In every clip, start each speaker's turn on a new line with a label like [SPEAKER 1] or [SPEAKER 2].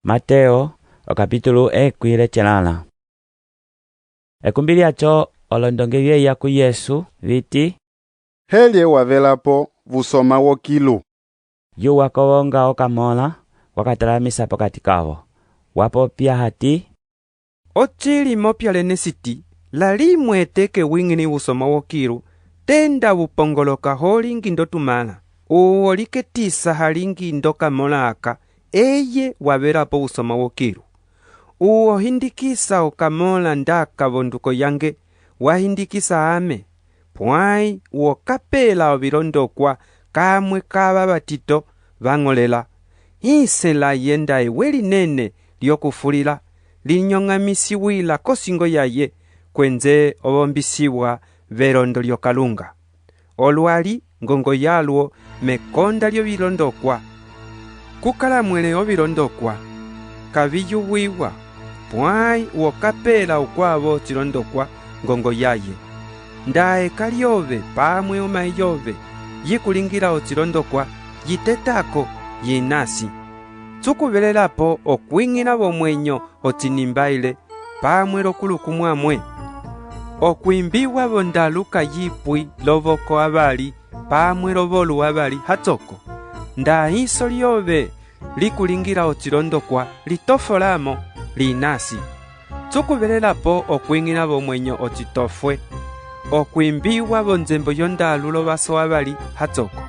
[SPEAKER 1] Mateo okapitulu ekui lecelãla. Ekumbi liaco olondonge vieya ku Yesu viti,
[SPEAKER 2] Helie wa velapo vusoma wokilu?
[SPEAKER 1] Yu wa kovonga okamõla, wa ka talamisa pokati kavo. Wa popia hati,
[SPEAKER 3] Ocili mopia lene siti, lalimue eteke wiñili vusoma wokilu, te nda vu pongoloka ho lingi ndotumãla. U o liketisa ha lingi ndokamõla aka, eye wa velapo vusoma wokilu. U o hindikisa okamõla ndaka vonduko yange, wa hindikisa ame. Puãi u o kapela ovilondokua kamue kava vatito va ñolela, hĩse laye nda ewe linene lioku fulila li nyoñamisiwila kosingo yaye kuenje o vombisiwa velondo liokalunga. Oluali ngongo yaluo mekonda liovilondokua. Ku kala muẽle ovilondokua ka vi yuvuiwa, puãi u o kapela ukuavo ocilondokua ngongo yaye. Nda eka liove pamue omãi yove yi ku lingila ocilondokua, yi tetako, yi inasi. Cu ku velelapo oku iñila vomuenyo ocinimbaile pamue lokulu kumuamue, oku imbiwa vondalu ka yi pui lovoko avali pamue lovolu avali hacoko. Nda iso liove li ku lingila ocilondokua, li tofolamo, li inasi. Cu ku velelapo oku iñila vomuenyo ocitofue, oku imbiwa vonjembo yondalu lovaso avali hacoko.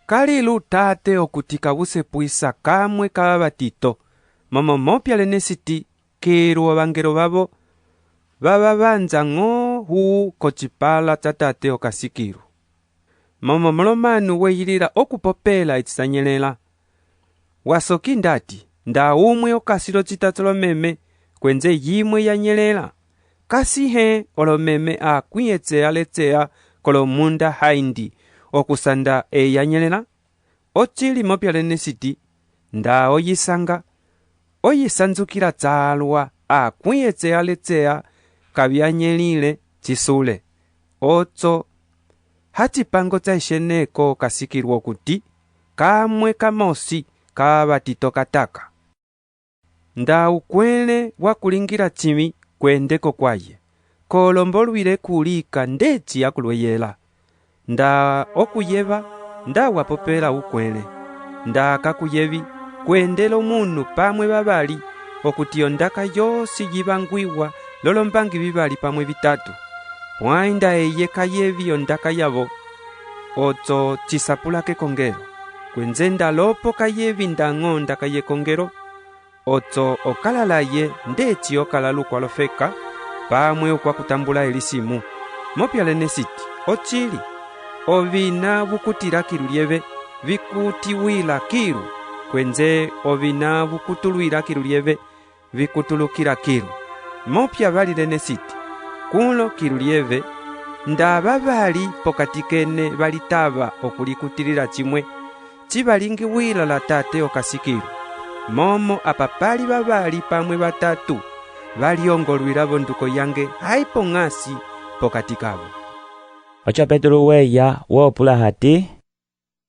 [SPEAKER 3] Kali lutate okuti ka vu sepuisa kamue kava vatito, momo mopia lene siti, kilu ovangelo vavo va va vanja ño hu kocipala ca Tate o kasi kilu. Momo Mõlomanu weyilila oku popela eci ca nyelẽla. Wa soki ndati, nda umue o kasi locita colomeme kuenje yimue ya nyelẽla? Kasi hẽ olomeme 60 lecea kolomunda haindi oku sanda eyi ya nyelẽla? Ocili mopia lene siti, nda o yi sanga, o yi sanjukila calua 60 lecea ka via nyelĩle ci sule. Oco hacipango ca Isieneko ka sikilua okuti kamue kamosi ka vatito kataka. Nda ukuẽle wa ku lingila cĩvi, kuende kokuaye. Ko lomboluileko lika ndeci a ku lueyela. Nda o ku yeva, nda wa popela ukuẽle. Nda ka ku yevi, kuende lomunu pamue vavali, okuti ondaka yosi yi vanguiwa lolombangi vivali pamue vitatu. Puãi nda eye ka yevi ondaka yavo, oco ci sapula kekongelo. Kuenje nda lopo ka yevi ndaño ondaka yekongelo, oco o kala laye ndeci o kala lukualofeka pamue ukuakutambula elisimu. Mopia lene siti, Ocili, ovina vu kutila kilu lieve vi kutiwila kilu, kuenje ovina vu kutuluila kilu lieve vi kutulukila kilu. Mopia vali lene siti, Kulo kilu lieve, nda vavali pokati kene va litava oku likutilila cimue, ci va lingiwila la Tate o kasi kilu. Momo apa pali vavali pamue vatatu va liongoluila vonduko yange, haipo ñasi pokati kavo.
[SPEAKER 1] Oco Petulu weya, wo pula hati,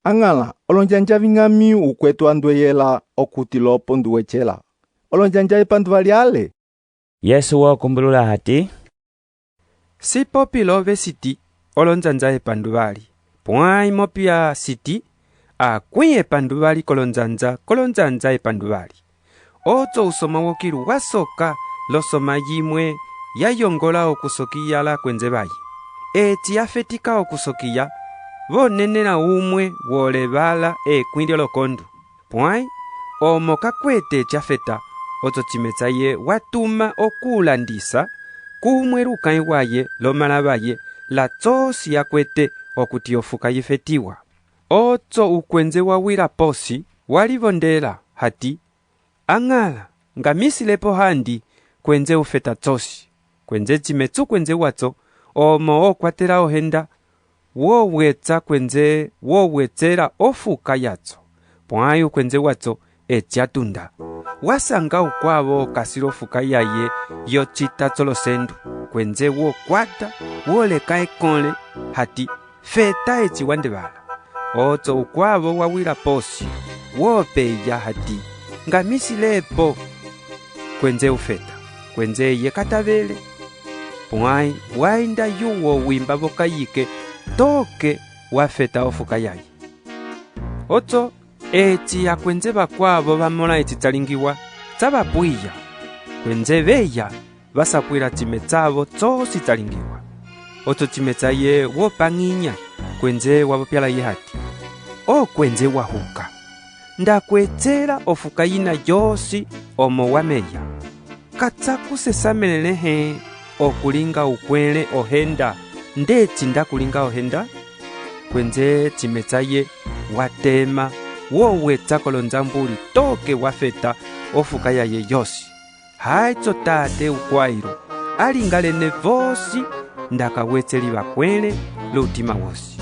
[SPEAKER 2] A Ñala, olonjanja viñami ukuetu a ndueyela okuti lopo ndu wecela? Olonjanja epanduvali ale?
[SPEAKER 1] Yesu wo kumbulula hati,
[SPEAKER 3] Si popi love siti, olonjanja epanduvali, puãi mopia siti, akũi epanduvali kolonjanja kolonjanja epanduvali. Oco usoma wokilu wa soka losoma yimue ya yongola oku sokiya lakuenje vaye. Eci a fetika oku sokiya, vo nenela umue wo levala ekũi liolokondu. Puãi, omo ka kuete eci a feta, oco cime caye wa tuma oku u landisa kumue lukãi waye lomãla vaye la cosi a kuete okuti ofuka yi fetiwa. Oco ukuenje wa wila posi, wa livondela, hati, A Ñala, ngamisilepo handi, kuenje u feta cosi. Kuenje cime cukuenje waco, omo wo kuatela ohenda, wo weca kuenje wo wecela ofuka yaco. Puãi ukuenje waco, eci a tunda, wa sanga ukuavo o kasi lofuka yaye yocita colosendu, kuenje wo kuata, wo leka ekõle, hati, Feta eci wa ndevala. Oco ukuavo wa wila posi, wo peya hati, Ngamisilepo kuenje u feta. Kuenje eye ka tavele. Puãi wa enda yu wo wimba vokayike toke wa feta ofuka yaye. Oco eci akuenje vakuavo va mõla eci ca lingiwa, ca va puiya. Kuenje veya va sapuila cime cavo cosi ca lingiwa. Oco cime caye wo pañinya, kuenje wa popia laye hati, Okuenje wa huka, nda ku ecela ofuka yina yosi omo wa meya. Ka ca ku sesamẽlele hẽ oku linga ukuẽle ohenda ndeci nda ku linga ohenda? Kuenje cime caye wa tema, wo weca kolonjambuli toke wa feta ofuka yaye yosi. Haico Tate ukuailu a linga lene vosi nda ka weceli vakuẽle lutima wosi.